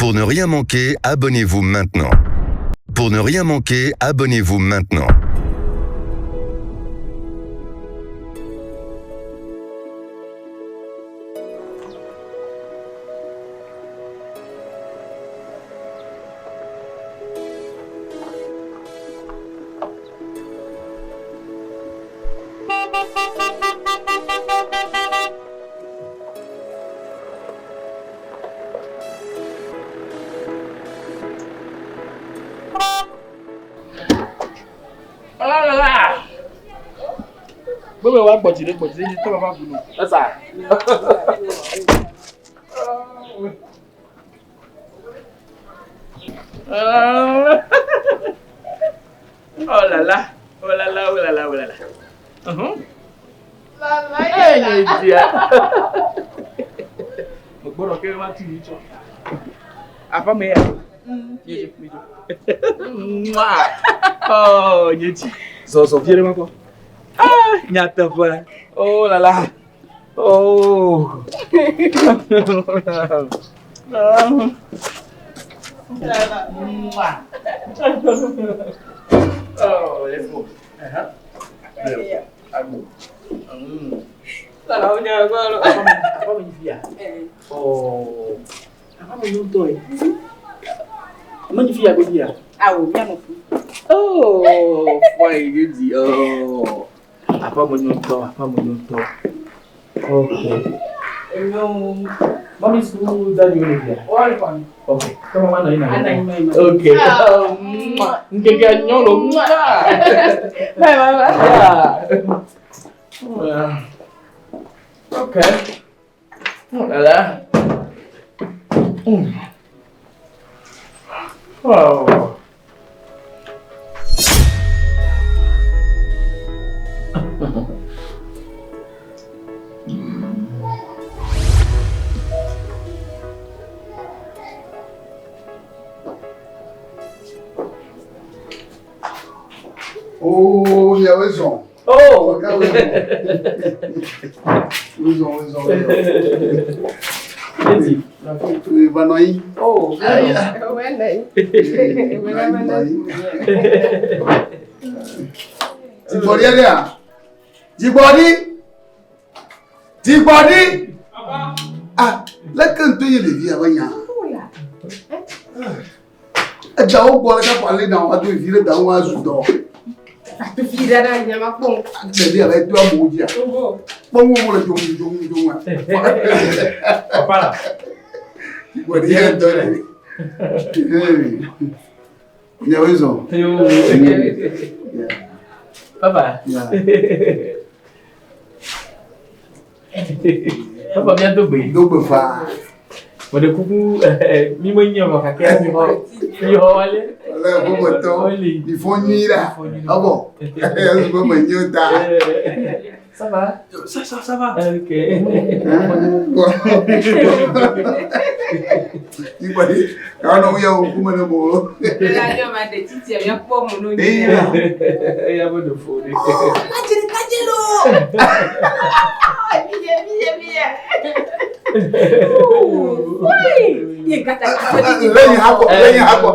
Pour ne rien manquer, abonnez-vous maintenant. Pour ne rien manquer, abonnez-vous maintenant. Gbogbo wa gbọ̀tì lé gbọ̀tì lé tọ́ bàbá bùnú. Ẹ sà. Oh là là, oh là là, oh là là, oh là là. Ẹ̀yin ìdíyà. Mo gbọ́dọ̀ kí wọ́n ti yìí jọ. Àfọ́mi ẹ̀. Oh, nyeti. Zɔzɔ vie ɖe ma kpɔ. Ah, nyateƒe. Oh là là. Oh. Oh, let's go. Uh-huh. Agbo. Lala wo nya gbɔ lo. Aƒeme nyi fia. Oh. Aƒeme nyo ŋutɔ ye. Menyi fia godia. Awo mianɔ fu. Oh, fine, gidi. Oh. Aƒeme nyo ŋutɔ, aƒeme nyo ŋutɔ. Okay. Enyo. Mami su dadi wo le fia. Wɔle kɔni. Okay. Tɔ mama nɔ yina. Ana yi ma yi ma. Okay. Nkeke nyɔ lo. Bye bye bye. Yeah. Okay. Oh là là. Oh. Oh, miawoe zɔn. Oh. Miawoe zɔn. Wozɔn, wozɔn, wozɔn. Lady. Ee, va nɔ anyi. Oh. Wɛnɛ yi. Ee, nɔ anyi, nɔ anyi. Dzigbɔɖi ɖea? Dzigbɔɖi! Dzigbɔɖi! Ah, leke ŋutɔ ye ɖevia be nya? Edzawo gbɔ le kaƒo ale na woado vi ɖe da wo azu dɔ. Atufi ɖe ɖe nyama kpɔm. Ɖevia be do amewo dzia. Kpɔ wo wo le dzom dzom dzom. Papa la. Dzigbɔɖi ye ŋutɔ ɖe. Ee. Miawoe zɔ. Yo. Papa. Yeah. Papa mía do gbe. Do gbe faa. Meɖe kuku mi menye vɔ gake mi xɔ mi xɔ wale. Le ƒometɔ ifɔ nyui ɖa. Ebɔ. Ezu be menyo ta. Ça va? Ça, ça, ça va. Ok. Dzigbɔɖi. Kawo nɔ ya wo kume ne mo. La nyɔ ma ɖe titi mía kpɔ mo no Eyi nyi. la. Eya be ɖe fo ɖe. Kadzere kadzere o. Miye miye miye. Ye gata Lẹ́yìn habɔ lẹ́yìn habɔ.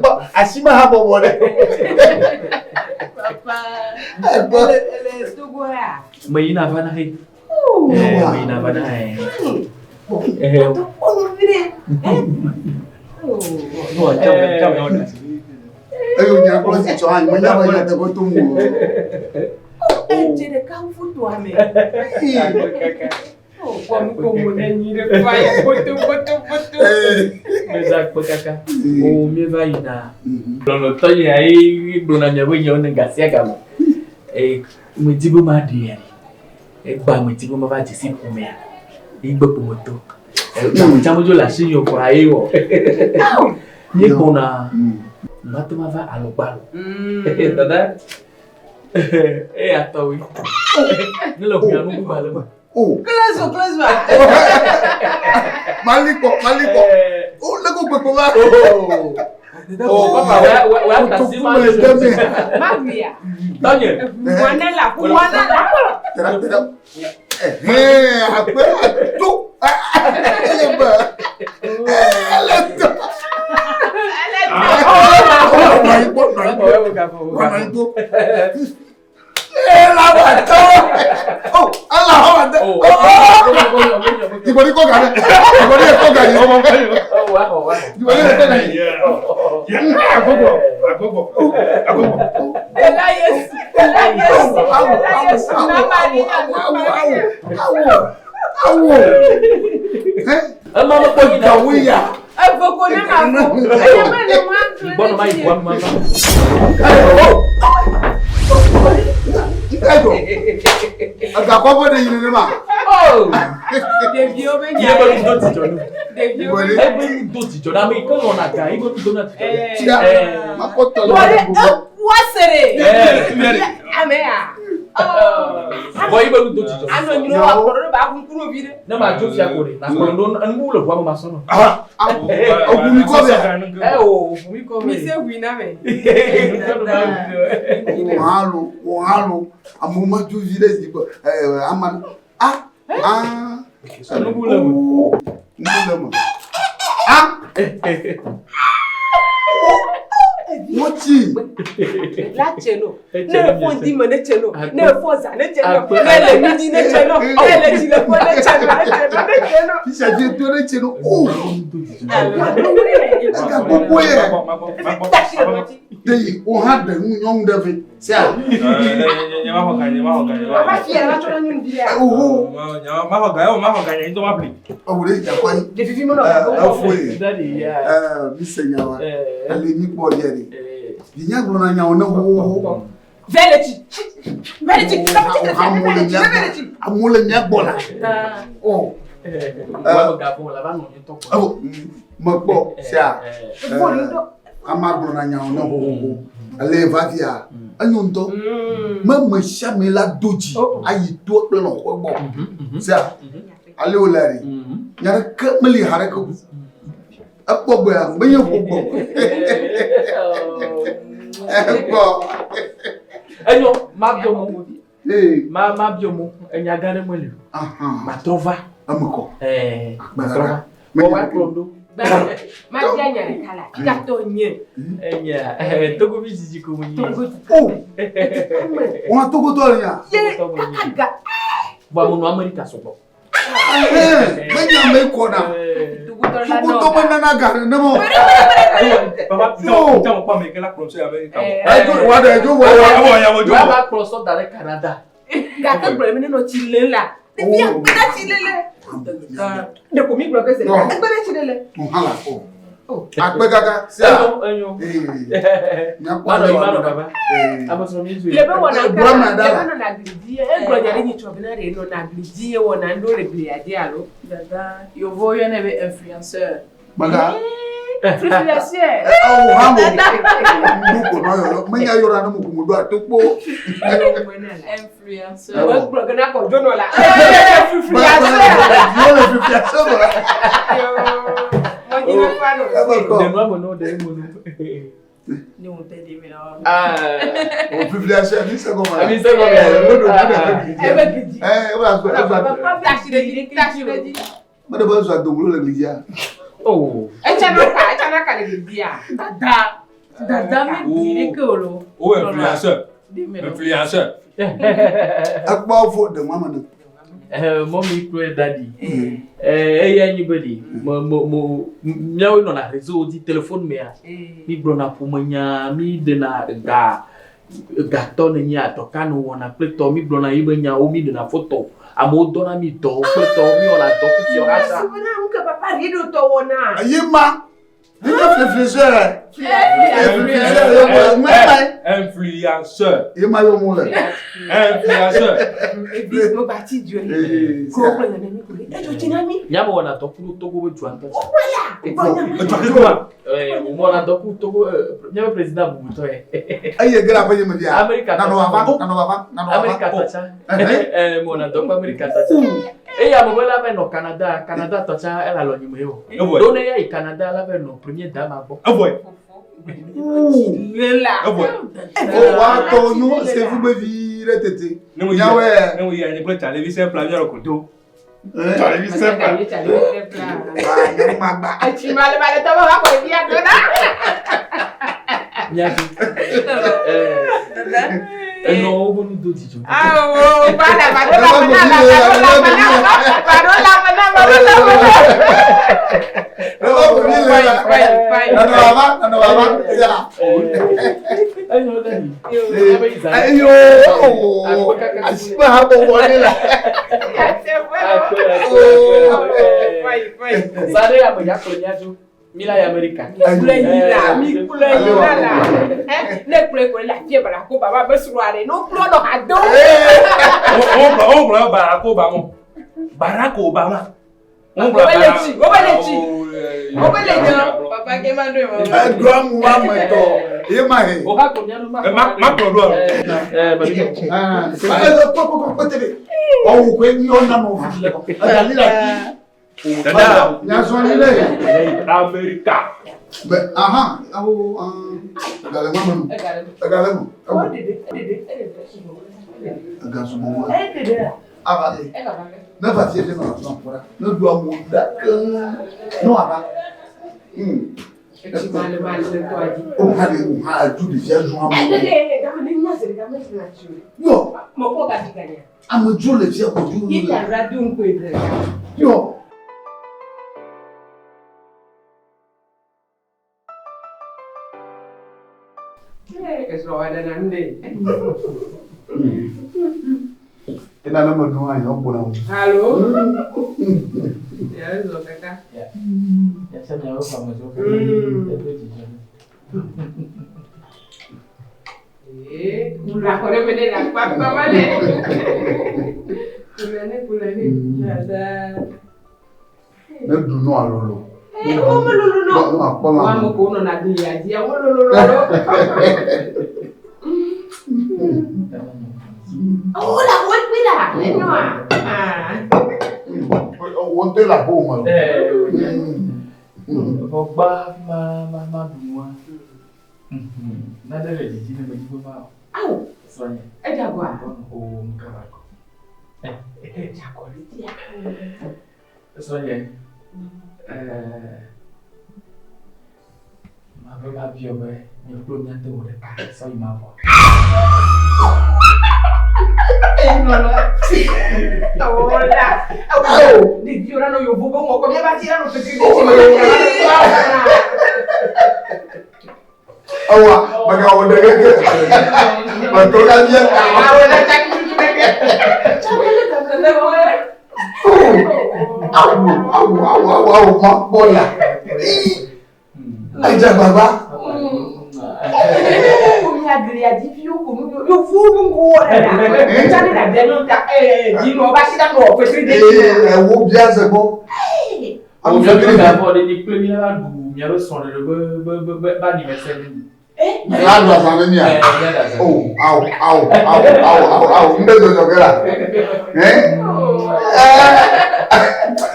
Gbɔ asima habɔbɔ ɖe. Papa. Ɛgbɔ. Ele ele Togo ya. Meyina va na he. Ewa. Meyina va na he. Ɔnu vi ɖe. Eye wonya kplɔ si tsɔ anyi menya be nyateƒe tom o. Edze ɖeka fotoa me. Kɔnu ko mo ne nyi ɖe fa ye foto foto foto. Ee. Meza kpe kaka. O mieva yina. Lɔlɔtɔ nye ye gblɔna miaƒe nyawo ne gasia game. Ee medi be maɖe ya. Egba medi be mava dze si ƒomea. Yi gbe ƒometɔ. Gametsã medzo le asinye o kɔa ye wɔ. Míegbɔna mate ŋu ava alɔgbalo. Dada. Eya tɔwoe. Ne le ʋuya nu bubu ale me. O. Close close wa. Malikɔ malikɔ. O ne ko gbegbe va. Oh. Papa, wɛ wɛ atasi ma Kume ɖe me. Magbia. Tɔnye. Wana la wana la. Tɛrɛ tɛrɛ. Ɛhɛn akpɛ ato. Eye be. Ele tɔ. Nɔ anyi kpɔ, nɔ anyi kpɔ. Nɔ anyi kpɔ. Ela wa tɔ. Oh, ala wa tɔ. Oh. Ìbọn ní kọ́ gà dẹ. Ìbọn ní kọ́ gà yìí. Ìbọn ní kọ́ gà yìí. Agogo, agogo, agogo. Ela Yesu, Ela Yesu, Ela Yesu, na Maria, na Maria. Awo, awo. Ema me kpɔ yina. Gawo ya. Evoko ne ma fo. Eye me le ma fo. Gbɔnɔ ma yi bua ma va. Ẹjọ. Agakɔ fɔ de yin ne ma. Oh! Ɖeviwo be Ye nya be ye. nu do dzidzɔ nu. Ɖeviwo be Ebe nu do dzidzɔ na ame yi ke lɔna ga, ye be nu dona dzidzɔ nu. Tia. Makɔ tɔ Bɔ ɖe ekua se ɖe. Eh. Ame ya. Vɔ ye be nu do dzidzɔ nu. Anɔ nyro wa kplɔ ɖe ba kunkun vi ɖe. Ne ma dzo fia ko ɖe, na kplɔ ɖo nu le ʋua me ma sɔ nɔ. Ogun mi kɔ bɛ. Ɛ o, ʋu mi kɔ Mi be. se ʋui na me. Wò hã lo, wò hã lo. Amewo ma dzo vi ɖe zi gbɔ. Ɛ ama. Ah. Ah. Nubu le me. Nubu le me. Ah. Wọ́n La tse no. Ne efɔ ŋdi me ne tse no. Ne efɔ zã ne tse no. Ne le midi ne tse no. Ne le tsi le fɔ ne tse no. Ne tse no. Ne tse no. Fisɛ to ne tse no. O. Ega gbogbo yɛ. Tasi le ŋɔti. Deyi o hã ɖe nu nyɔnu ɖe vɛ. Sia. Nye ma xɔ ga, nye ma xɔ ga, nye ma Ava xɔ fi yɛrɛ va tsɔ na nyɔnuvi ɖe. Oho. ga. Nye ma xɔ ga, ye ma xɔ ga, nye ŋutɔ ma ƒli. Ɔwɔ ɖe dze akɔ anyi. Ɖevi vi menɔ Ɛ efo ye. Daddy, ya. Ɛ mi se nya wa. Eh. Ale mi kpɔ yɛ de. Eh. Vinya gblɔ na nyawo ne xoxoxo. Vɛ le tsi. Vɛ le tsi. Amewo le mía Vɛ le tsi. gbɔ. Amewo le mía gbɔ la. Ɔ. Ʋua me gavɔ la va nɔ nye tɔ kpɔ. Ewɔ mekpɔ sia. Efo ɖi ŋutɔ. Ama gblɔ na nyawo ne xoxoxo. Ale va fia. Enyo ŋutɔ. Me me sia me la do dzi ayi to kple nɔƒe gbɔ. Sia. Ale wòle ɖi. Nya ɖeke meli ha ɖeke o. Ekpɔ gbea, menye ƒo gbɔ. Ekpɔ. Enyo, ma biɔ mo. Ee. Ma biɔ mo. Enya gã ɖe meli o. Ahan. Ma trɔ va. Eme kɔ. Eh, ma trɔ va. Menye Bɔ wa kplɔ ɖo. Ma bia nya ɖeka la. Fika tɔ nye. Enya, Togovi dzidzi ko mo nyi. O. Wɔn togotɔ le nya. Ye kaka ga. Bɔn mo nɔ Amerika sɔgbɔ. Ɛhɛn. Menye ame kɔ na. Togotɔ menana ga nenema o. Papa, No. tsa mo kpɔ ame yi ke la kplɔm so ya be ka mo. Edzo wa ɖe edzo wɔ. Ewɔ ya wo dzo. Wa va kplɔ sɔ da ɖe Canada. Gake gblɔ mi ne nɔ tsi lem la. Ɖevia gbe ɖe tsi lele. Ɖeko mi gblɔ ke se ɖeka. Egbe ɖe tsi lele. Tu hã la kpɔ. Akpe kaka. Sia. Enyo, enyo. Ee. Míakpɔ Manɔ ale yi, wa manɔ ɖo. baba. Ee. Ame srɔ̃ mi zoe. Le be wɔna Eh, Brahma ka da le la. be nɔna gli dzi egblɔ nya ɖe nyi tsɔ bena ɖe nɔna gli dzi ye wɔna ŋɖewo le glia dzi alo. Dada, yovo yɔnɛ be influenceur. Maga. Influenceur. Awo hã mo. Nu ko nɔ yɔyɔ. Menya yɔra ne mo ko mo ɖo atokpo. Influenceur. Wo gblɔ gena kɔ dzo nɔ la. Viwo le fifia sɔgbɔ. Mɔdzi me fa nɔ. Eme kɔ. Ɖe nua me nɔ ɖe emo nu. Ne wo tɛ de mi na wa. Ah. O fifia sɛ mi se gɔmɛ. Ami se gɔmɛ. O do o de be gli dzi. Ebe gli dzi. Ɛ e b'a sɔ e b'a. Papa tasi ɖe dzi, tasi ɖe dzi. Me de be zɔ adoglo le gli dzia. Oh. Etsana ka, etsana ka le gli dzia. Dada, dada mi di ne ke o lo. O influenceur, De mi lo. influenceur. Ekpɔ fo de ŋua me ne. Eh, mɔmi kple daddy. Eh, eya nyi be ɖi, mo mo mo míawoe nɔna réseau dzi téléphone mea. Mi gblɔna ƒomenya, mi ɖena ga gatɔ ne nye adɔka ne wɔna kple tɔ, mi gblɔna yi be nyawo, mi ɖena foto. Amewo dɔna mi dɔ kple tɔ, mi wɔna dɔ ku fiɔ hasa. Bena nu ke papa ɖe ɖo tɔ wɔna. Ayi ma. Ne nye fifia Influenceur ye mo le. Mɛ Influenceur, ye ma yɔ mo le. influenceur. Ebi mo ba ti dzo ye. Ee. Ko gblɔ nya na mi ko ɖe. Edzo tsi na mi. Míame wɔna dɔ ku ɖo Togo be dua ŋutɔ. Etsɔ ke kuma. Eh, mo wɔna dɔ ku Togo, míaƒe président bubutɔ ye. Eye ge le aƒe nye me fia. Amerika Nanɔ vava, nanɔ vava, nanɔ vava. Amerika tɔ tsã. Eh, mo wɔna dɔ ku Amerika tɔ tsã. Eye ame be la va nɔ Canada, Canada tɔ tsã ele alɔ nyime ye o. Evɔe. Ɖo ne ya yi Canada la va nɔ premier dame gbɔ. Evɔe, Le la. evɔe. O wa tɔ nyo sefu be vi ɖe tete. Ne mo yi, Nyawoe. ne mo yi anyi kple Tsalevi simple mialɔ koto. Eh. Tsalevi simple. Wa nye magba. Etsi ma le ma le tɔ ba va kɔ ɖevia tɔ na. Miadzo. Enɔ wo be nu do dzidzɔ. Awo, bala, ba ɖo la me na, ba ɖo la me na, ba ɖo la me na, ba ɖo la me na. Fine, fine, Nana baba, nana baba, ya. Enyo ɖe mi. Ayo, asiba ha bɔbɔ ne la. Fine, fine. Sáré ame ya kplɔ miadzo. Mi la yi Amerika. Kplɔe yi la, mi kplɔe yi la la. Ne kplɔe ko le afie Barack Obama be srɔ̃a ɖe, ne wokplɔ nɔ ha dom. O gblɔ Barack Obama. Barack Obama. Wo be le tsi, wo be le tsi. Wo be le tsi. Papa ke ma ɖoe mama. Eɖo amu ame tɔ, ye ma he. O ha kplɔ miaɖo ma. Ma kplɔ ɖoa. Ɛɛ babi. Ɛɛ kpɔ kpɔ kpɔ tebe. Ɔwù koe mi yɔ nanɔ fi le. Ɛgali la ti. Dada. Nyasɔnyi le. Amerika. Bɛ ahan awo ɛgalɛ ma mɛnu. Ɛgalɛ mu. Ɛgasumɔ wa. Aba de. Ne va fie de nɔ nɔ kpɔra. Ne ɖu amu da keŋ. Ne wòava. Etsi ma le ma le tɔa dzi. O ha de o ha du ɖevia zu amewo. Yɔ Mekpɔ gati ganya. amedzo le fia kodzo Yi le. ta do ŋku ebre. Yɔ. Esrɔ̃ wa ɖe na nu ɖe. Ena ne me nu anyi ɔgbɔna o. Alo. Ya zɔ kaka. Miafia miawo ƒe amedzo. Edo dzidzɔ. Ee, kula xɔ ɖe me ne le akpakpa ma le. Kula ne kula ne. Dada. Ne du nua lolo. Ee, wo me lolo nɔ. Ne akpɔ la. Wo ame ko nɔna glia dzia, wo lolo lolo. Wo la wo kpi la. Enyoa. Ah. Wo ŋutɔ le aƒe me. Ɛɛ. Vɔ gba ma ma ma ɖu nua. Nane le dzidzi ne medzi be ma wɔ. Awo. Srɔ̃nye. Edze agɔa? O ŋkaba kɔ. Edze agɔ ɖe dzia. Srɔ̃nye. Ɛɛ. Mabe ma biɔ be nye kple míate wɔ ɖeka sɔ yi ma vɔ. Hola. Ɖeviwo la nɔ yevu be ŋɔ kɔ míava tsi la nɔ fetri ɖe tsi me. Ewa mega wɔ ɖe keke. Meto ɖa mía ta. Awo la tsaki tutu ɖe ke. Tsaki le dame le wɔ. Awu awu awu awu awu ma kpɔ la. Edze agbagba. Ko mi aglia dzi viwo ko nu yevu be ŋgɔ wɔ ɖe la. Tsani la bia nyɔnu ta ee dzi nɔ ba si la nɔ fetri ɖe tsi. Ee ewo bia ze gbɔ. Awo mi ado ga vɔ ɖe nye kple mi la ɖu miaƒe srɔ̃ɖeɖe be be be be be anniversaire ne mi. La ɖu azã ne mia. Ɛɛ mía ɖu azã. O awu awu awu awu awu awu n bɛ dzɔdzɔ ke la. Ɛ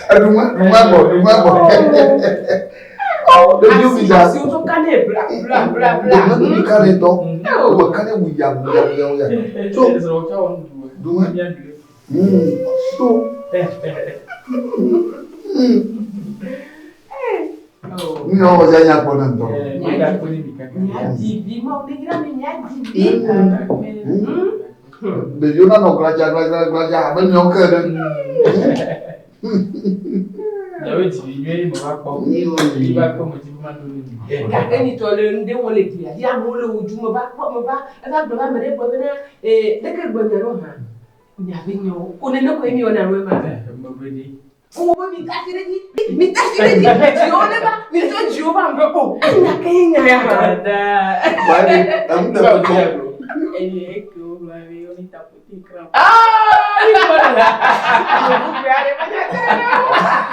ɛɛ ɖuma ɖuma gbɔ ɖuma gbɔ. Ɖeviwo mi dza. Asi wotsɔ ka ne bla bla bla bla. Ɖeviwo mi ka ne dɔ. Wo ka ne wuya wuya wuya wuya. So Srɔ̃ tsɔ wɔ nuɖuɖu. ɖuma. Mía ɖu. So. Nu yawo wɔ nya kpɔ ne ŋutɔ. Ɛɛ mi da kpe ne mi kaka. Miadzi vi mawo ne yra mi miadzi vi. Ɖeviwo nanɔ gladza gladza gladza abe miawo ke ene. Miawo dzi vi nyuie me va kpɔ. Mi va kpɔ me dzi be ma ɖo ne mi. Gake nyitɔ le nu ɖe wɔm le glia dzi amewo le wo dzu me va kpɔ me va eva gblɔ be ame ɖe gblɔ bena ee leke gblɔ nya ɖo hã miabe nyawo ko nene koe mi wɔna ɖo ema. Megbe ɖi. Wo be mi da asi ɖe dzi mi da asi ɖe dzi dziwo ne va mi tsɔ dziwo va me o enya ke ye nya ya hã. Wa ɖe enu teƒe kpɔ. Eye ke wo gblɔ be wo ni tapote kra.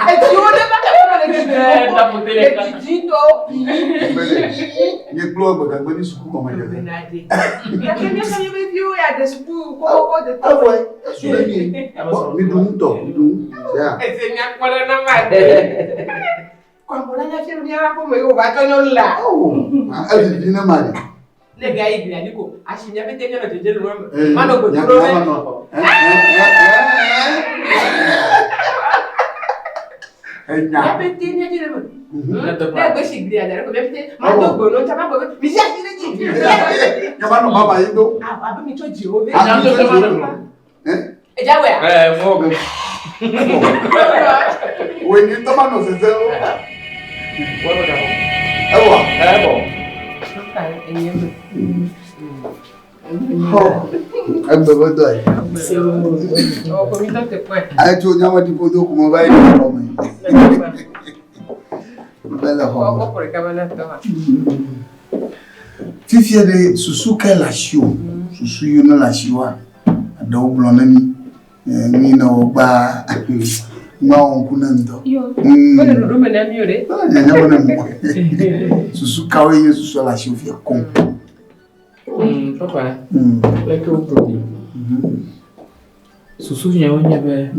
Edziwo ne va ke le dzidziwo Tapote le le kra. dzidzitɔwo. Mele nye kple wo gbegagbe mi suku gɔme dze. Gake míaƒe míaƒe viwo ya de suku kɔkɔkɔ de tɔ. Evɔe esu ɖe mi. Bɔn mi ɖu ŋutɔ mi ɖu ŋu. Sea. Ese nyakpɔ ɖe na ma de. Kɔmɔla nya fia míaƒe aƒeme ye wòva tsɔ nyɔnu la. Awo evivi ne ma ɖe. Ne ga yi glia dzi ko asi míaƒe te míanɔ dzedze le nua me. Ee, Manɔ gbe nya- dom nya ɖe. manɔ. Ɛ, ɛ, ɛ, ɛ, ɛ. Enya. Míaƒe te míadze le eme. Ne egbe si glia da ɖe ko mía pete ma do gbe no tsa ma gbe be mi zi asi ɖe dzi. Nye ma nɔ baba yi do. Abe mi tsɔ dziwo be. Ah, mi tsɔ dziwo. Edza wɛa? Ɛɛ mɔ ge. Wòye ni tɔ ma nɔ zeze o. Ewɔ. Ɛbɔ. Xɔ. Egbe be dɔ ye. Ayi tso nyame ɖi ƒodo kuma va yi le xɔ me. Va le xɔ me. Fifia ɖe susu kae le asiwò? Susu yiwo ne le asiwòa, eɖewo gblɔ ne mí. Nu yi ne wɔ gbaa, nua wɔ ŋku ne ŋdɔ. Mele ɖoɖo me na mí o ɖe. Mele nyanya me na mí o. Susu kawoe nye susua le asiwò fia koŋ? Papa, leke wogblɔ ɖi? Susu nyewo nye be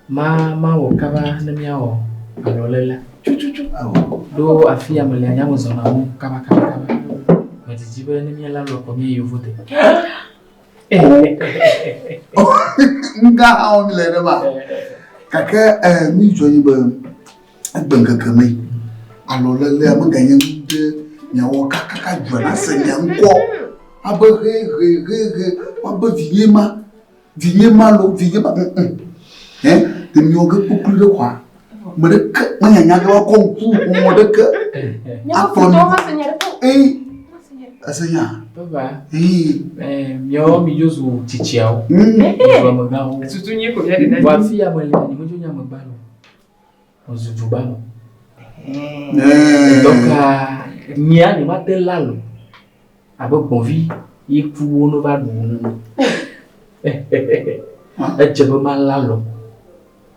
ma mawɔ kaba ne míawɔ alɔléle. Ɖo afi ya melea nye mezɔna ŋu kaba kaba kaba. Medidi be ne míalé alɔ kɔ míayi yevude. Ŋga hã wɔm le ɖe ma. Gake mi dzɔ nyi be egbe ŋkeke me alɔlelea meganye nu ɖe miawɔ kakaka dua nase mia ŋkɔ abe he he he he woabe vinye ma vinye ma lo vinye ma ŋ ɛ ɖe miwɔ ge kpokploe ɖe kɔa me ɖeke menyanya ge woakɔ ŋku ŋu ɖeke akplɔ mi eyi ese nya. Papa, miawo mi dzo zu tsitsiawo. Mizu amegãwo. Susu nyui ko míaɖe na Vɔ afi ya mele nye medzo nye amegã lo. Mezu dzuba nɔ. Dɔka nyea nye mate la lo. Abe gbɔ̃vi ye ku wo no va ɖu wo nene. Edze be mala lo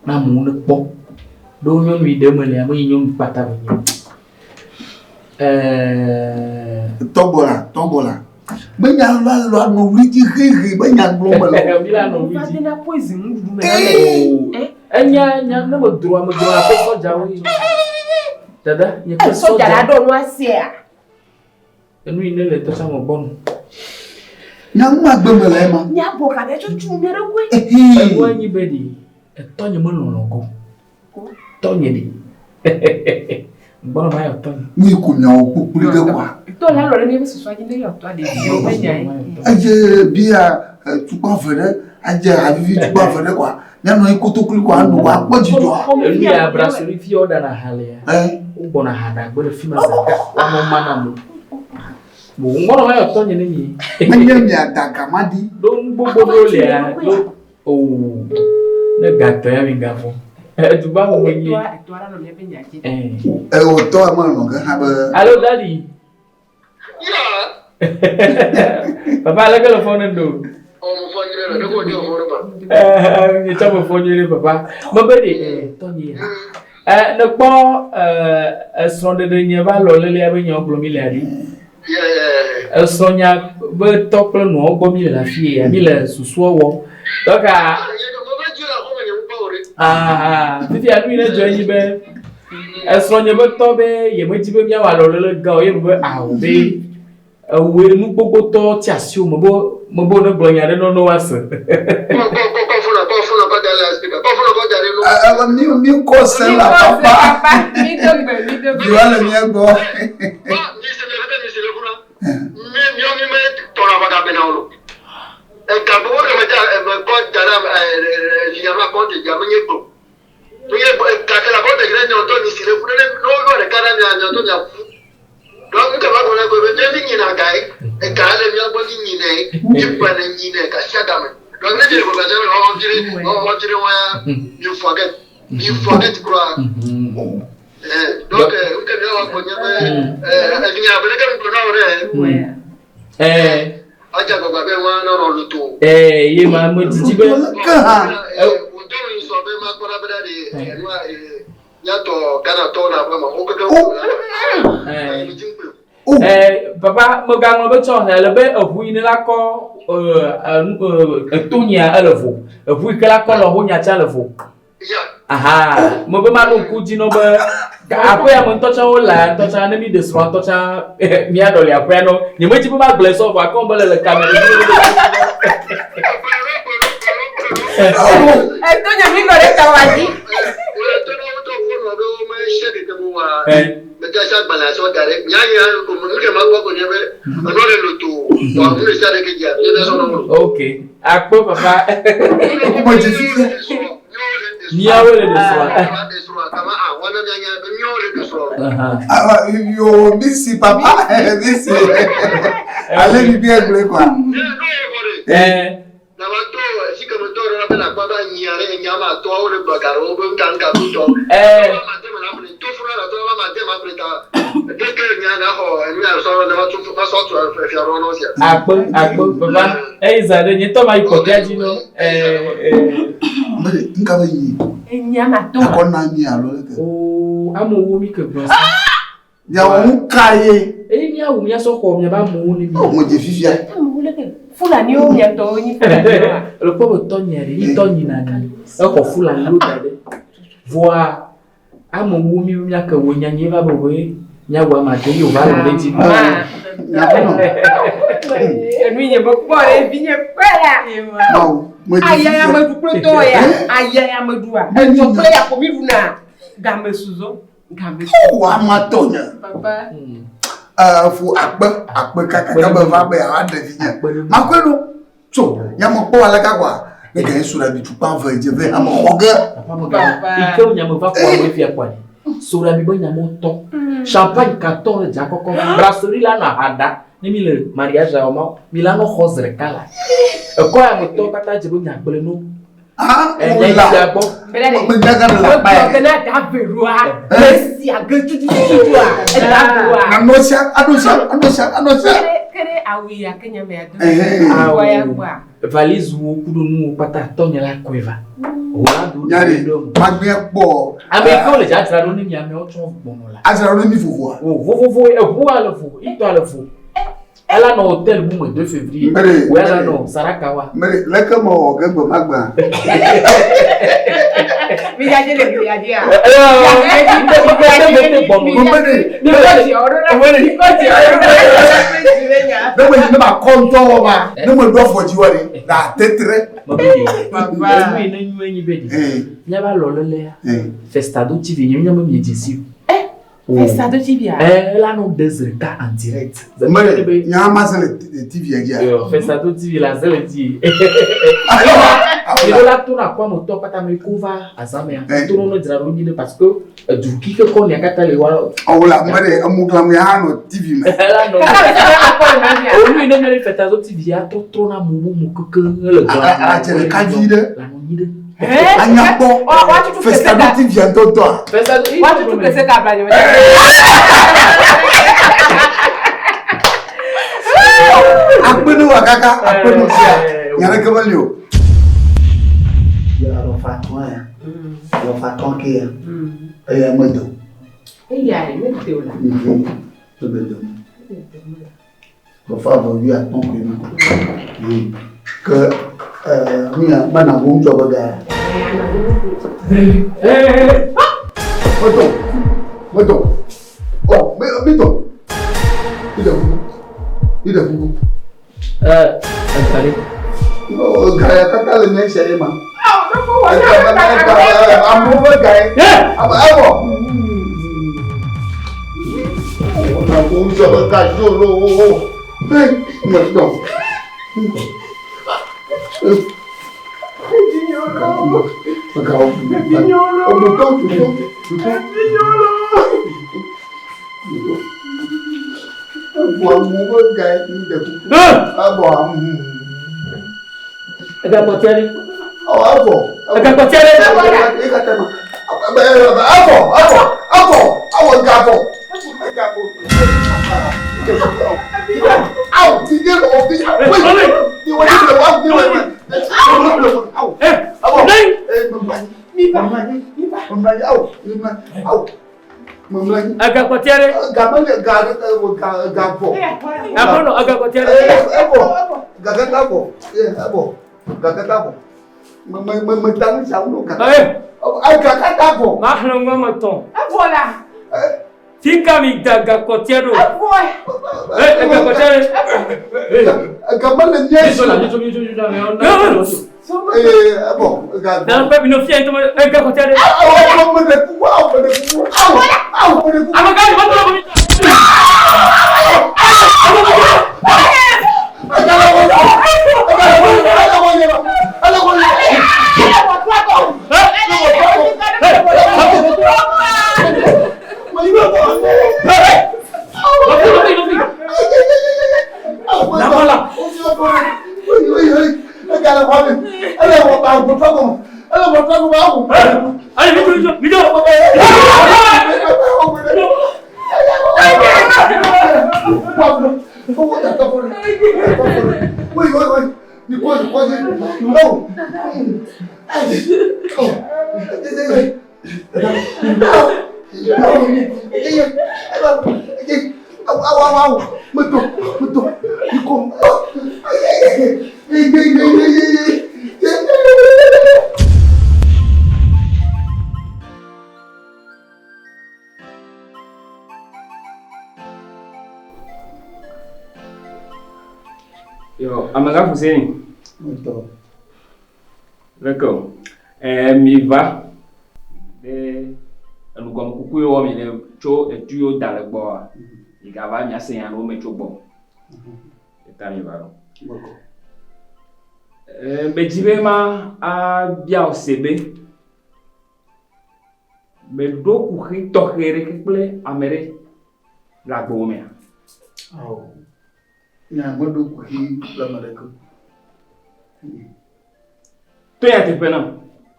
na amewo ne kpɔ. Ɖo nyɔnu yi ɖe melea menye nyɔnu kpata menye o. Tɔgbɔla, tɔgbɔla. Menya lɔ alɔ anɔ wli dzi hehe, menya gblɔ me le. Mi la nɔ wli dzi. Va dena poison nuɖuɖu me na ame. Enya nya ne me droa me droa abe sɔdzawo yi. Dada, nye kple sɔdza la ɖo nua sia. Enu yi ne le tɔtsa me gbɔ nu. Nya nu ma gbe me le ema. Nya bɔ ka bia tsotso mi ɖe koe. Enua nyi be ɖi etɔnye melɔlɔ go. Tɔnye ɖi. Gbɔnɔ ma yɔ tɔnye. Nu yi ko miawɔ kpokploe ɖe kɔa. Tɔ la lɔ ɖe míaƒe susua dzi ne yɔ tɔa ɖeviwo ƒe nya ye. Edze bia tukpa ve ɖe, adze havivi tukpa ve ɖe kɔa. Míanɔ anyi kotokli kɔa ano kɔa akpɔ dzidzɔa. Enu ya brasserie fi woɖana ha lea. Wogbɔna ha ɖa gbe ɖe fi ma zã woanɔ mana mo. Bo ŋgbɔnɔ ma yɔ tɔnye ne mi. Menye miada gama ɖi. Ɖo nu gbogbo ɖewo lia ɖo oo ne gatɔ ya mi gavɔ. Eduba mo menye. Ewɔ tɔ ame nɔ ge hã be. Allo daddy. Papa aleke le fɔ ne ɖo? Nye tsɔ me fɔ nyuie ɖe papa. Mebe ɖe tɔnye ya. Ne kpɔ esrɔ̃ɖeɖe nye va lɔlelea be nyawo gblɔ mi le aɖi. Esrɔ̃nya be tɔ kple nɔwo gbɔ mi le afi ya mi le susua wɔm. Dɔka. Fifia nu yi ne dzɔ enyi be esrɔ̃nye be tɔ be yemedi be míawɔ alɔlele gã o ye be awo be ewɔe nu gbogbotɔ tsi asiwò me be mebe ne gblɔ nya ɖe ne ne woase. Mi mi kɔ se la papa. Viwa le mía gbɔ. Ye ma me didi be. Ke hã. Papa megaŋlɔ be tsɔ ele be eʋu yi ne la kɔ etonyia ele vo. Eʋu yi ke la kɔ lɔho nya tsa le vo. Aha, mebe maɖo ŋku dzi nɔ be aƒea me ŋutɔ tsã wole ŋutɔ tsã ne mi ɖe srɔ̃ ŋutɔ tsã míaɖɔli aƒea nɔ. Nyemedzi be magblɔe sɔ vɔ akɔ be le le kame. Eto nye mi nɔ ɖe tɔwa dzi. Ok, akpɔ papa. Miawo le de srɔ̃a. Ah, yo, misi papa, misi. Ale mi bien gblɔe quoi. Eh. Akpɔ akpɔ papa eyi zã ɖe nye tɔ ma yi kɔkɔa dzi nɔ. Mele nka be yi. Enya ma to. Akɔ na mi alo leke. Oo amewo mi ke gblɔ sa. Miawo nu ka ye? Eyi miawo miasɔ xɔ miaba amewo ne mi. Mo dze fifia. Amewo leke Fulaniwo miatɔwo nyi Fulaniwo. Le kpɔ be tɔnye ɖe yi tɔnye na mi exɔ Fulaniwo da ɖe. Voa amewo mi miake wo nya nye va be woe miawo ame ade yi wova le ɖe dzi. Enu nye be kpɔ ɖe vi nye kpɔe la. Aya ya me ɖu kple tɔ ya. Aya ya me ɖua. Edzɔ kple ya ko mi ɖuna. Game suzɔ. Game su. Wo ama tɔ nye. Papa. Fu akpe akpe kaka be va be awa ɖe vi nye. Makɔe ɖo. Tso nyame kpɔ ale kakwa. Ne ke sura bi tukpa ve dze ve ame xɔ ge. Ike wo nyame va kɔ ame fia kɔa. Sura bi be nyame tɔ. Champagne carton le dza kɔkɔ. Brasserie la nɔ aha Ne mi le mariage la wɔm mi la nɔ xɔ zi ɖeka la. Ekɔ ya me tɔ katã dze be miagblẽ nu. Ah, Enya yi sia gbɔ. Megblɔ bena da veɖoa, esi age tutututua, eda veɖoa. Anɔ sia, anɔ sia, anɔ sia, anɔ sia. Ke ɖe awu ya ke nye mea do. Ɛhɛn. Awu ya gbɔa. Valise wo kuɖo nuwo kpata tɔnye la kɔe va. Wò la do Nyari, magbea kpɔ. Ame yi ke wole dzadzra ɖo ne mi amewo tsɔ gbɔnɔ la. Adzra ɖo ne mi vovoa. O vovovo eʋua le vo, itɔa le vo. Ela nɔ hôtel bu me 2 février. Mbere, Wò ela nɔ Sarakawa. Mbere, leke mewɔ ge gbe magbea? Mi ya dze le glia dzia. Ne me yi ne ma kɔ ŋutɔ wɔ ma, ne me ɖo afɔ dzi wɔ ɖe, la tetre. Enu yi ne nyuie nyi be ɖi. Míava lɔ lelea. Festado TV nye míabe miedze si. Festado TV a? Ela nɔ ɖe zi ɖeka en direct. Mbere, nya ma se le TV dzia. Festado TV la ze le dzi. Miɖo la to na akɔ ametɔ kpata me ko va azãmea. To ne dzra ɖo nyi ɖe parce que edu kike kɔ nia katã le wa. Ɔwɔ la mbere, emu glam ya hã nɔ TV me. Ela nɔ. Olu yi ne míele Festado TV ya trɔtrɔ na amewo mo keke le gla. Adze ɖeka vi ɖe. La nɔ nyi ɖe. Anyakpɔ. Festado TV ŋutɔŋutɔa. Watutu kese ka bla nyɔ. Akpe ne wa kaka, akpe ne sia. Nya ɖeke meli o. Alɔfatɔ ke ya. Eya medo. Eya ye medo la. Medo. Lɔfa vɔ wi atɔ̃ koe ma. Ke nuya mena wo ŋutsua be ga ya. Medo. Medo. Ɔ mi do. Mi ɖe kuku. Mi ɖe kuku. Ɛɛ, Ga ya katã le mía sia ye ma. Amewo ƒe ga ye. Evɔ. Wɔna ko ŋutsua be ga tso loo. Medo. Agakɔtiare. Akono agakɔtiare. Mahlẽ ŋua me tɔn. Evɔ la. Fika mi da gakɔtiɛ ɖo. Evɔ. Agakɔtiare. Eye ebɔ ega. Na pe mi no fia ntoma e ga kɔtia ɖe. Awo me ɖe kuku awo me ɖe kuku awo awo me ɖe kuku. Ame gã ni ma to mi. Yo, amegã Fuseni. Leke o. Eh, mi va ɖe enugɔmekuku yi wɔ mi le tso etu yiwo da le gbɔa, mi gava miase nya ɖewo me tso gbɔ. Eta mi va ɖo. Eh, medzi be ma abia wò se be meɖo kuxi tɔxɛ ɖeke kple ame ɖe le agbewò mea? Ao, nye meɖo kuxi kple ame ɖeke o. To nyateƒe nam.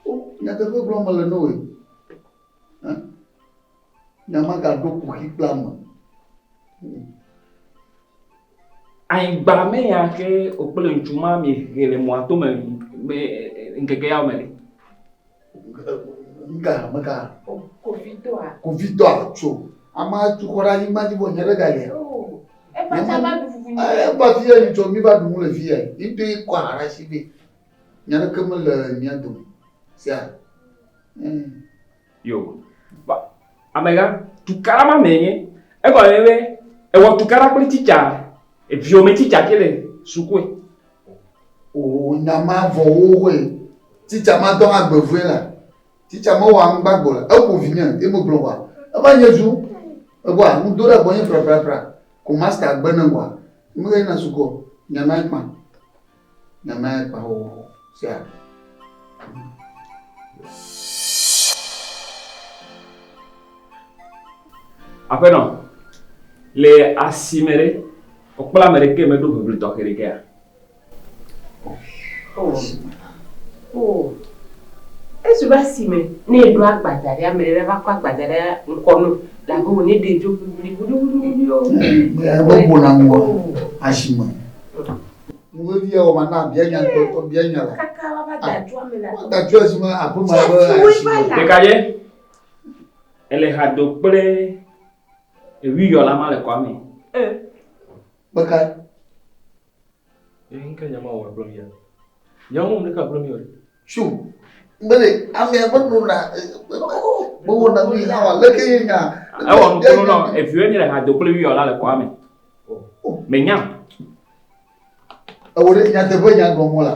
O, nyateƒe gblɔm mele na wòe. Hã? Nye magaɖo kuxi kple ame. Anyigba me ya ke wò kple ŋutsu ma miehe le mɔa tome me ŋkeke yawo me ɖe. Ŋka, meka. Kovitɔa. Kovitɔa tso. Amea tu xɔ ɖe anyigba dzi vɔ nye ɖe galia. Eva tsa va ɖu fufu nyuie. Eva fi ya nyitsɔ mi va ɖu nu le fi ya. Ye ŋutɔ ye kɔ aha ɖe asi vɛ. Nya ɖeke mele mía dome. Sia. Yo. Ba amegã, tukaɖa ma me nye. Egɔme nye be ewɔ tukaɖa kple tsitsa. Eviwò me tsitsa ke le sukue. O nya ma vɔ wowoe. Tsitsa ma dɔ hã gbevue la. Tsitsa mewɔ aŋgba gbɔ la. Eƒo vinye ye megblɔ wa. Eva nye zu. Egbɔa nu do ɖe gbɔnye prapra ko master gbe ne wa. Mege yina sukua. Nya ma kpa. Nya ma kpa o. Sia. Aƒenɔ, le asime ɖe, wokpla ame ɖeke meɖo ʋiʋli tɔxɛ ɖekea? Oh. Oh. Esu va asime ne eɖo agbadza ɖe ame ɖe va kɔ agbadza ɖe ŋkɔ no le abe wo ne ɖe dzo ʋiʋli wuɖuwuɖuwuɖu o. Ebe ƒona ŋua asime. Nu vevi ya wɔ ma na bia nya tɔ bia nya la. Kaka wa va da dzo ame la. Wa da dzo asime aƒe ma be asime. Ɖekadze, ele ha do kple ewuyɔla ma le kɔa me. Beka. Ye ŋke nya ma wɔ gblɔm ya. Nya wo ɖeka gblɔm ya. Tsu. Mbele amea be nona be wɔna nu yi hã wa leke ye nya. Ewɔ nukunu nɔ eviwo nye le ha do kple ewuyɔla le kɔa me. Menya. Ewo ɖe nyateƒe nya gblɔm la.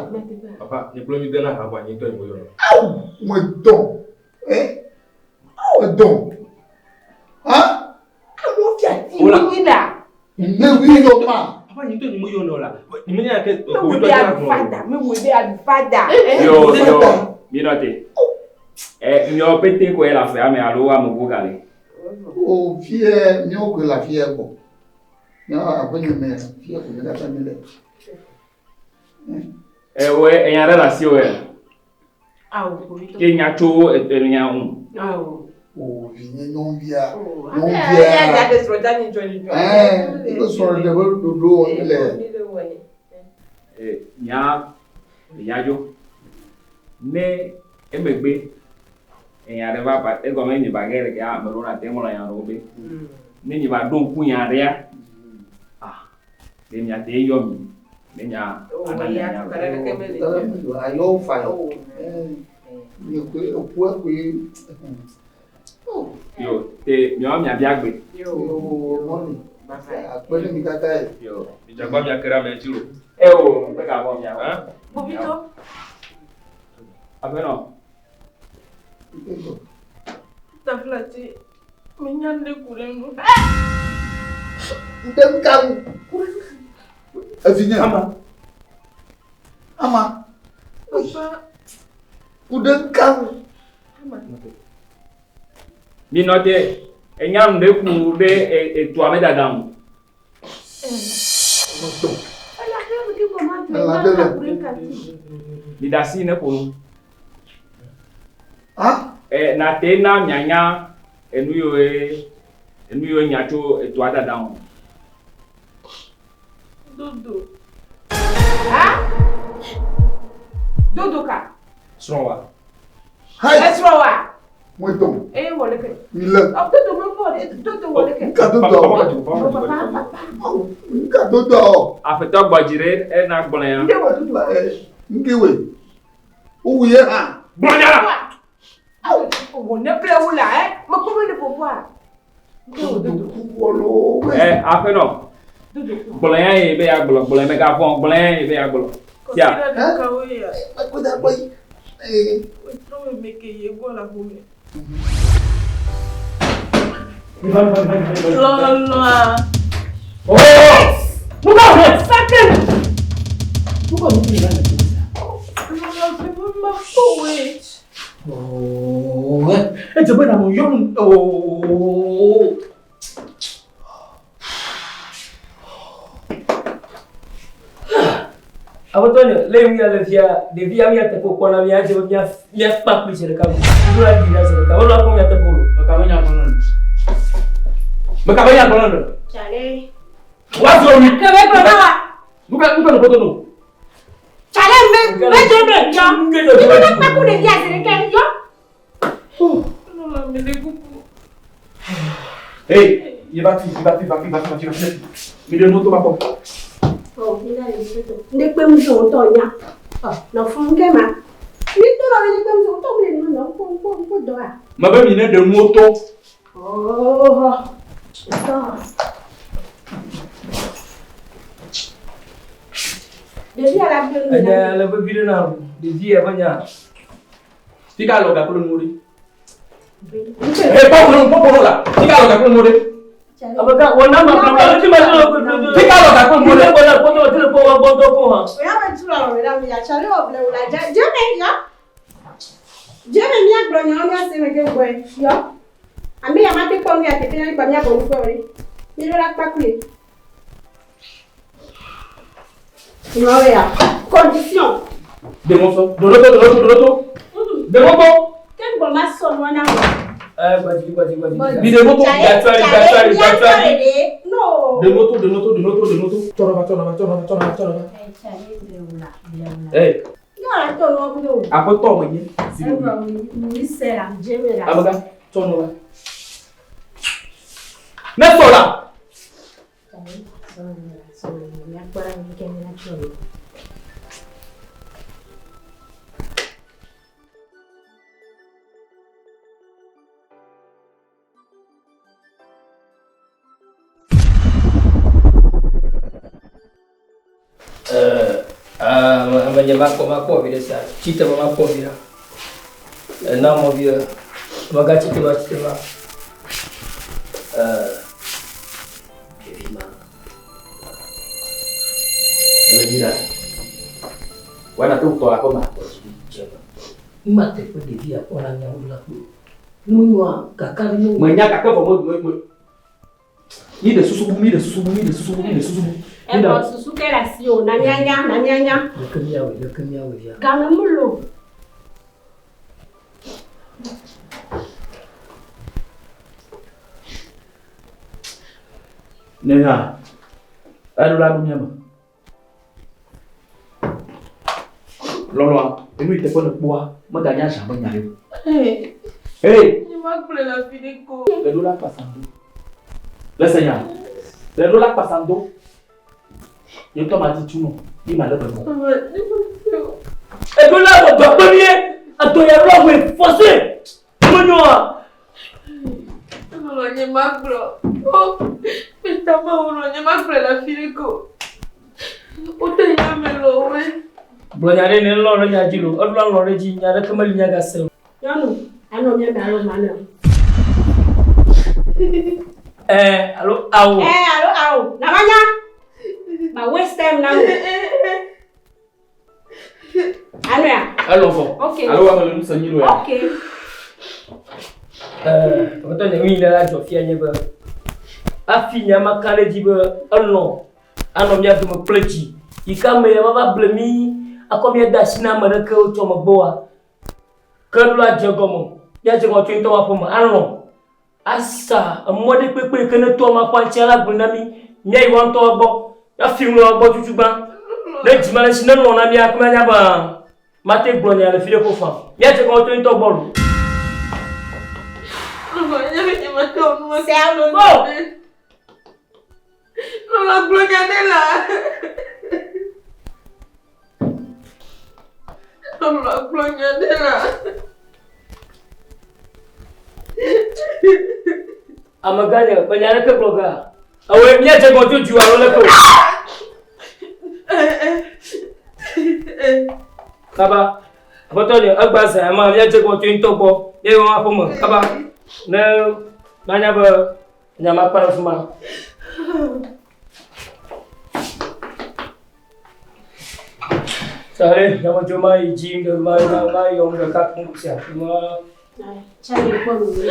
Papa, nye kple mi dena ha vɔ anyi tɔ yi mo yɔ. Awu, me dɔn. Eh? Awu dɔn. Ha? Awo fia ti mi la. Ne wi yɔ ma. Papa, nye tɔ yi mo yɔ nɔ la. Nye me nya ke Me wo be aɖu fada, me wo be aɖu fada. Yo yo, mi nɔ te. Ɛ miɔ pete koe le afea me alo ame bubu gale. O fie miawo koe le afia gbɔ. Miawo aƒe nye me fie ko mi katã mi le. Ɛ wo enya ɖe le asiwò ya. Awo kovitɔ. Ke nya tso enya ŋu. Awo. O vinye nyɔnuvia. Nyɔnuvia. Ya ɖe srɔ̃ dza nyitsɔ nyitsɔ. Ɛɛ, ebe srɔ̃ ɖe be ɖoɖo wɔ mi le. Nya nya dzo. Ne emegbe enya ɖe va ba egɔme nye ba ge ɖeke ame ɖewo nate ŋlɔ nya ɖewo be. Ne nye ba ɖo ŋku nya ɖea, ah, ɖe miate yɔ mi. Ne nya ana nya nya ɖe. Ayɔ fa yɔ. Nye koe eƒua koe. Yo, te miawo miabia gbe. Yo, mɔni. Akpe ɖe mi katã ye. Yo. Midzagba mia ke ɖe ame dzi lo. Ewo, meka bɔ miawo. Kpovitɔ. Aƒenɔ. Taflatse, menya nu ɖe ku ɖe ŋu. Ŋɖe ŋka ŋu. Evinye. Ama. Ama. Papa. Ku ɖe ŋka ŋu. Ama. Mi nɔ te, enya nu ɖe ku ɖe etoa me dada ŋu. Mi da asi ne ƒo nu. Ɛ na te na mianya enu yiwo enu yiwo nya tso etoa dada ŋu. Dodo. Ha? Dodo ka? Srɔ̃ wa. Hai. Esrɔ̃ wa. Mo dɔn. Eye wɔ leke. Mi le. Ɔ dodo me fɔ de dodo wɔ leke. Nka dodo awɔ. Papa papa. Nka dodo awɔ. Aƒetɔ gbɔdzi ɖe ena gblɔ ya. Nde wɔ dodo. Nke we. Wowu ye hã. Gblɔ nya la. Awo wɔ ne ble wu la ɛ. Mekpɔ be ne fofoa. Nke wɔ dodo. Ɛ aƒenɔ. Gblɔ ya ye be ya gblɔ gblɔ mega vɔ̃ gblɔ ya ye be ya gblɔ. Tia. Kɔsi ɖe kawo ya. Ekpɔ da kpɔ yi. Wetrɔ me meke ye gbɔ le aƒeme. Lɔlɔa. Oh! Nuka wò Sacré. Pourquoi vous dites Lɔlɔ je veux ma fouet. Oh, edze be nànɔ yɔm. Oh. Aƒetɔ nye, le yi mía le fia, ɖevi ya mía teƒe kpɔ na mía edze be mía mía kpa kpli zi ɖeka. Ɖo la ɖi la zi ɖeka. Wole akpɔ mía teƒe o. Meka be nya gblɔ nɔ. Meka be nya gblɔ nɔ. Tsale. Wazɔ mi. Kebe gblɔ na wa. Nuka nuka nɔ kpɔtɔ nɔ. Tsale me me dze me yɔ. Mi be ne kpa ku ɖevia zi ɖeka yɔ. Lɔlɔ me ɖe kuku. Hey, il va fi, il va fi, va fi, va fi, va fi, va fi. Mi ɖe moto va kpɔ. Oh, mi da le fi to. Nde kpe mu so to nya. Oh, no fun ke ma. Mi to lo mi kpe mu so to mi no no ko ko ko do a. Me be mi ne ɖe moto. Oh. To. Ɖevi ala gbe nu. Enya le vevi ɖe na ɖevi ya ƒe nya. Fika lɔ gaklo nu ɖe. Hey, pɔpɔ nu pɔpɔ nu la. Fika lɔ gaklo nu ɖe. Ameka wɔ na ma kplɔ kplɔ ti ma ti lɔ Fika lɔ gaklo nu ɖe. Kpɔ na kpɔ na ti le kpɔ wa gbɔ dɔ ko hã. Oya me tu lɔ me la mi ya tsale wɔ ble wò la dze dze me yɔ. Dze me mía gblɔ nyawo mía se me ke gbɔe yɔ. Ame ya ma te kpɔ nu ya teƒe ya kpa mía bɔ nu kpɔ ɖe. Mi ɖo la kpa kple. Nyawo ya condition. Ɖe moto, ɖe moto, ɖe moto, ɖe moto. Ɖe moto. Ke ŋgbɔ ma sɔ nua na wò. Ɛ gbadzi gbadzi gbadzi. Mi ɖe moto. Gatuali gatuali gatuali. No. Ɖe moto, ɖe moto, ɖe moto, ɖe moto. Tsɔ ɖe va, tsɔ ɖe va, tsɔ ɖe va, tsɔ ɖe va, tsɔ ɖe va. Tsale ble wò la ble wò la. Hey, Yɔ la tɔ nua kudo. aƒetɔ me nye. Zi ɖoɖoe. Egbɔ mi se la dze me la. Amegã, tsɔ nu va. Ne sɔ la. Tsale sɔ nu la sɔ nu la mía kpɔ la mi ke mi la tsɔ nu. Ame nye ma kpɔ ma kpɔ vi ɖe sia. Tsi te ma ma kpɔ vi ɖa. Ena mɔ vi ɖe. Amegã tsi te ma tsi te ma. Ɖevi ma. Ele vi ɖa. Wòana te wòtɔ la ƒe ma. Dze me. Nu ma teƒe ɖevi ya kpɔ na miawo la kpo. Nunyɔa kaka ɖe nu. Menya gake vɔ me me me. Mi ɖe susu bu, mi ɖe susu bu, mi ɖe susu bu, mi ɖe susu bu. Mi ɖe. Egbɔ susu ke le asi o na mía nya na mía nya. Leke miawɔe leke miawɔe via. Game mu lo. Ne hã, eɖo la ɖo mía me. Lɔlɔa, enu yi teƒe ne kpɔa, meganye azã be nya ɖe o. Hey. Hey! Nye ma gblɔe le afi ɖe ko. Le ɖo la kpasando. Le se nya. Le ɖo la kpasando. Nye ŋutɔ ma di tu nɔ, yi ma le be nɔ. Eɖo la wɔ dɔ kpe mie. Adɔ ya ɖo la wɔe forcé. Nunyɔa. Lɔlɔ nye ma gblɔ. Oh, meta ma wo lɔ nye ma gblɔe le afi ɖe ko. Wote ya me lɔ woe. Gblɔ nya ɖe ne lɔ̃ ɖe nya dzi lo. Eɖo la lɔ̃ ɖe edzi. Nya ɖeke meli míagase o. Nyɔnu, anɔ mía me alo manɔ? Ɛɛ alo ao. Ɛɛ alo ao. Na va nya. Ma waste time na wo. Anɔa? Elɔ̃ vɔ. Ok. Alo ame le nu se nyi lo ya. Ok. Ɛɛ, aƒetɔ nye nu yi ne la dzɔ fia nye be hafi nya ma ka ɖe edzi be elɔ̃ anɔ mía dome kple dzi yi ke ame ya mava ble mí akɔ mía de asi na ame ɖeke wotsɔ megbe oa, ke ɖo la dze gɔme míadze gɔme tso ŋutɔ aƒe me alɔ̃ asa emɔ ɖe kpekpe yi ke ne to amea ƒe aŋuti la gblɔe na mí míayi woa ŋutɔ gbɔ míafi nu le woa gbɔ tutugbã ne dzi ma le esi ne lɔ̃ na mía ko míanya be mate gblɔ nya le fi ɖe ko faa míadze gɔme tso ŋutɔ gbɔ loo. Go! Lɔlɔ gblɔ nya ɖe la. Lɔlɔ gblɔ nya ɖe la. Amegã nye menya ɖeke gblɔ gea. Ewɔe míadze gɔme tso dziwò alo leke o. Kaba, aƒetɔ nye egba zã ya ma míadze gɔme tso ŋutɔ gbɔ. Míayi wɔn aƒeme kaba ne manya be nya ma kpa ɖe fi ma. Sare, nyamedzo ma yi dzi ŋɖe ma ma ma yɔ ŋɖe ka kum sia ma. Charlie kpɔ nu nyuie.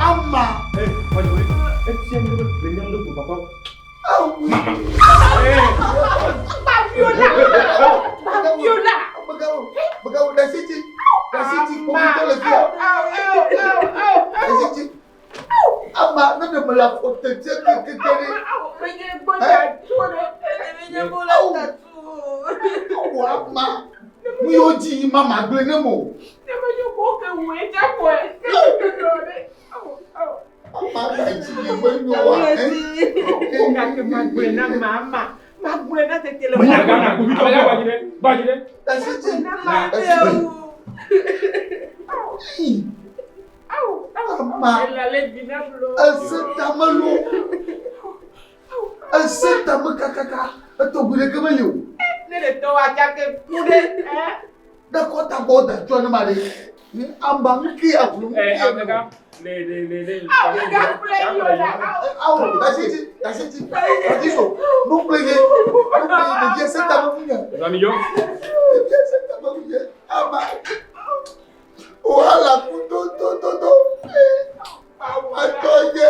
Ama. Viola. Bagawo dasiti. Dasiti kpɔkpɔtɔ le fia. Dasiti. Ama ne ɖe me le afɔ tete kekeke ɖe. Awɔ ama. Nu yiwo dzi yi ma ma gblẽ ne mo. Ama ka dzi yi me nyo wa. Magblɔe na mama. Magblɔe na tete le. Dasiti. Dasiti. Ama. Ese tame lo. Ese tame kakaka. Etɔgbi ɖeke meli o. Ne le tɔwɔ atsake ku ɖe. Ɖe kɔta gbɔ da tsɔ ne ma ɖe. Amba ŋuti aʋlu ŋuti. Awo dasiti dasiti dasiso nukple ye nukple ye ɖevi ese tame ŋu nye. Ɖevi ese tame ŋu nye ama. Wahala ku to to to to. Atɔ nye.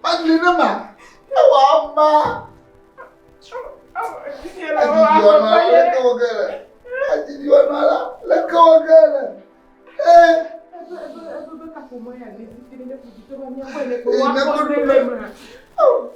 Magli ne ma. Ewa ama. Adidi wɔnɔ la leke wɔ ge le. Adidi wɔnɔ la leke wɔ ge le. Ee. Ee ne ko ɖu.